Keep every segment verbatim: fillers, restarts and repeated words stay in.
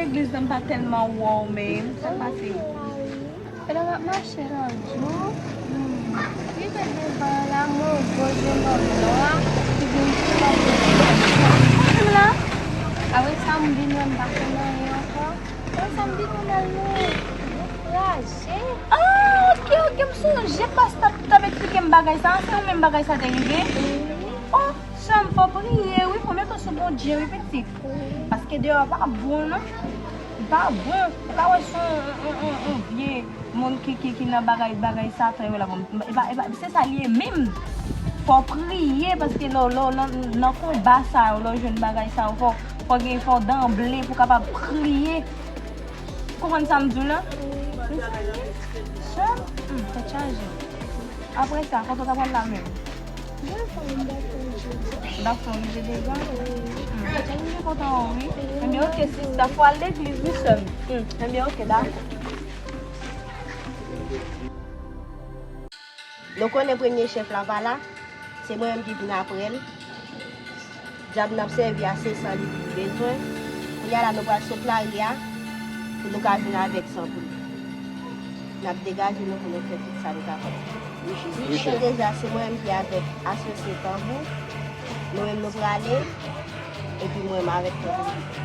Legliz nan pa tèlman wow, men sa k pase? E lè m ap mache lòt jou, rive devan an la, m wè yon gwo jenòm nwa ki vin sou lòt bò. Mwen menm la, apre sa, m vin wè m pa konn anyen ankò. Apre sa, m vin wè nan yon kraje. Ah, ok, ok, m sonje, pastè t ap eksplike m bagay sa, se yon menm bagay sa te rive? Oh, sè m, fò priye, wi, fò mete w sou Bondye, wi, pitit. Paske deyò a pa bon, non. Li pa bon. Ou ka wè se yon, yon, yon, yon vye moun ki, ki, ki nan bagay, bagay Satan yo la. Bon, e pa, e pa, se sa li ye menm. Fò w priye, paske lè w, lè w nan, nan konba sa yo, lè w jwenn bagay sa yo, fò, fò gen, fò w danble pou w kapab priye. Ou konprann sa m di w la? Mezanmi, sè m, hmm, tèt chaje. Apre sa, kote w t ap pral la menm? M t ap fè yon ranje deja. Hmm, tèt chaje, m byen kontan wè w, wi. Ebyen, ok, sista, fò w al legliz, wi, sè m. Hmm, ebyen, ok, dakò. Nou konnen premye chèf la pa la, se mwen menm ki vin apre l. Dyab n ap sèvi a se san li bezwen. Kounye a la nou pral sot lari a pou nou ka vin avèk san pou li. N ap degaje nou pou nou fè tout sa nou ka fè. Wi, chèf. Deja se mwen menm ki avèk asosye Tanbou. Nou menm nou prale, epi mwen menm avèk Tanbou.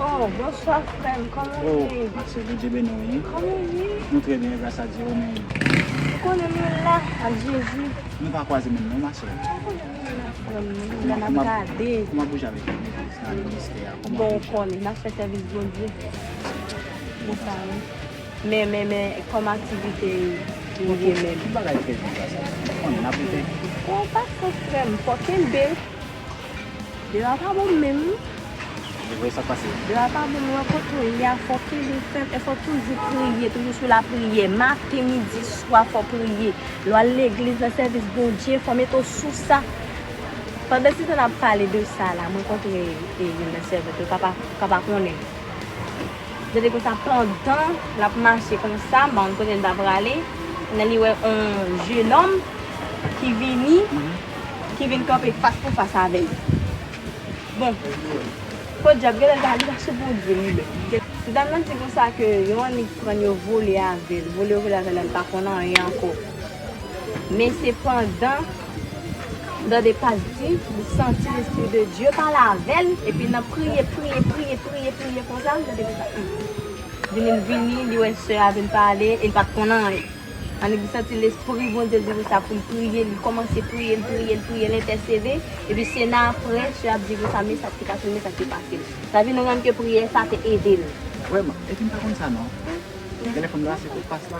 Oh, bonswa frè m, kòman w ye? Oh, ma sè, Bondye beni w, wi. Kòman w ye? Nou trè byen, gras a Dye, ou menm? Ou konnen nou la, ak Jezi. Nou pa kwaze menm non, ma sè. Ou konnen nou la, frè m, nou la n ap gade. Kòman, kòman bouje avèk legliz nan ministè a? Kòman bouje? Bon, ou konnen, n ap fè sèvis Bondye. Se sa, wi. Men, men, men, kòm aktivite ou ye menm? Tout bagay trè byen, gras a Dye. Ou konnen, n ap rete. Bon, pa fò frè m, fò kenbe. Deyò a pa bon menm. Ou wè sa k pase? Deyò a pa bon, men wè kote w ye a, fò w kenbe fèm e fò w toujou priye, toujou sou lapriyè. Maten, midi, swa, fò w priye. Lè w al legliz, nan sèvis Bondye, fò w mete w sou sa. Pandan se tan n ap pale de sa la, mwen kontre, e, youn nan sèvant yo, papa, papa konnen. Gade konsa, pandan l ap mache konsa, m pa konn kote l ta prale, kounye a li wè yon jenòm ki vini, ki vin kanpe fas pou fas avè l. Bon, podyab, genlè l ta, li ta sou Bondye li menm. Ti dam nan di konsa ke yon annik pran l, yo vole avè l. Vole yo vole avè l, l pa konn anyen ankò. Men sepandan, m tande pas di, li santi Lespri de Dye pale avè l, epi nan priye, priye, priye, priye, priye konsa, m tande konsa, hmm. Vini, l vini, li wè sè a vin pale, e l pa t konn anyen. Annik li santi Lespri Bondye di konsa pou l priye, li kòmanse priye, l priye, l priye, l entèsede, epi se nan apre, sè a ap di konsa, men sa k te pase l, men sa k te pase l. Sa vin rann ke priyè sa te ede l. Vrèman, epi m pa konn sa non. Genlè fò m trase kout pas la.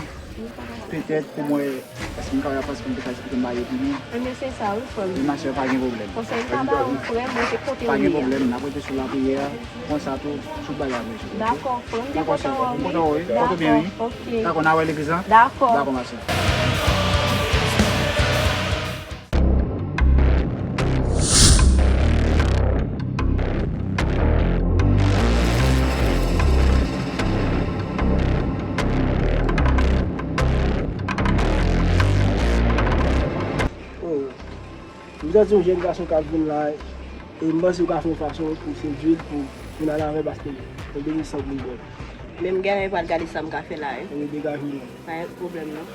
Petèt pou mwen, paske m ka wè avan si m te ka esplike m bagay epi nou. Ebyen, se sa, wi, frè m. Wi, ma sè, pa gen pwoblèm. Konsèy m ka ba ou, frè m, mwen se kote ou ye a. Pa gen pwoblèm, n ap rete sou lapriyè a. Konsa tou, tout bagay ap rezoud, ok? Dakò, frè m, m te kontan wè w, wi. Dakò, m kontan wè w, wi. Dakò, ok. Dakò, n a wè legliz la? Dakò. Dakò, ma sè. Oh. M santi yon jèn gason k ap vin la, e m panse ou ka fè yon fason pou sedui l, pou vin al avè l, paske mwen bezwen san pou m bwè. Men m genlè pral gade sa m ka fè la, wi. Ebyen, degaje w non. Pa gen pwoblèm non.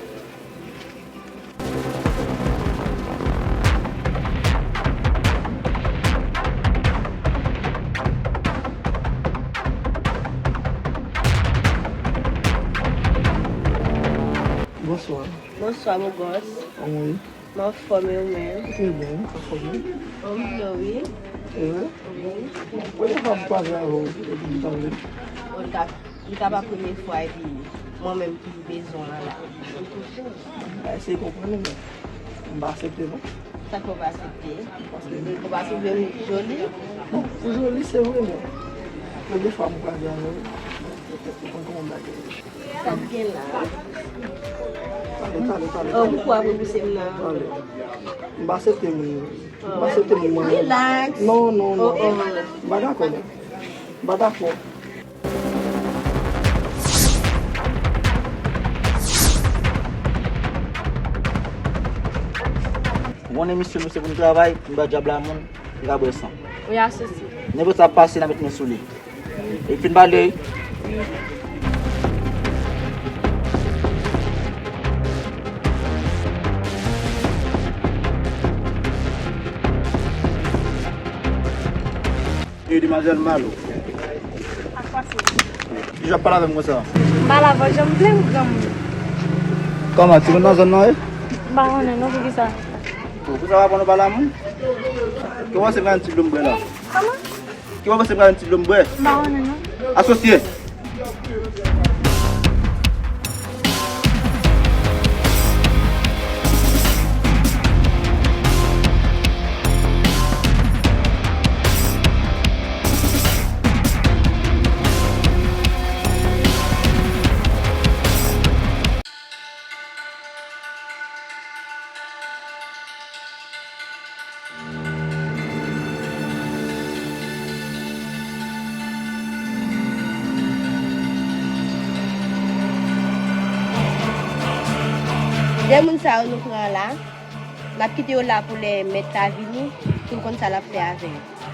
Bonswa. Bonswa, bogòs. Kòman w ye? M anfòm, e ou menm? Trè byen, anfòm wi. Anfòm wi. E vre? Wi. Premye fwa m kwaze avè w, epi m tande. Bon, li ka, li ka pa premye fwa, epi mwen menm ki bezwen w lan la. M ka eseye konprann ou, men m pa aksepte non. Sa k fè w pa aksepte? Paske ou pa twouve m joli? Bon, ou joli, se vre, men premye fwa m kwaze avè w, ou konn kòman bagay ye. Sa k gen la? Talè, talè, talè, talè. Ou pou ap repouse m nan. Talè. M pa aksepte moun. M pa aksepte moun mwen. Relax. Non, non, non. M pa dakò, non. M pa dakò. Ou konnen misye, misye konn travay, m ba dyab la moun, li ka bwè san. Wi, asosye. Nenpòt sa ap pase, n a met men sou li. Li fin pale. E demwazèl Malo. Ak pase. Kijan w ap pale avè m konsa? M pale avè w jan m vle, m granmoun. Kòman, timoun nan zòn nan, wi? M pa konnen non, poukisa. Poukisa w pa konn ou pale a moun? Kòman se pran yon ti dlo m bwè la? Kòman? Ki w ap pase m ka yon ti dlo m bwè? M pa konnen non. Asosye. De moun sa yo nou pran la, n ap kite yo la pou lè mèt la vini, pou n konn sa l ap fè avè yo.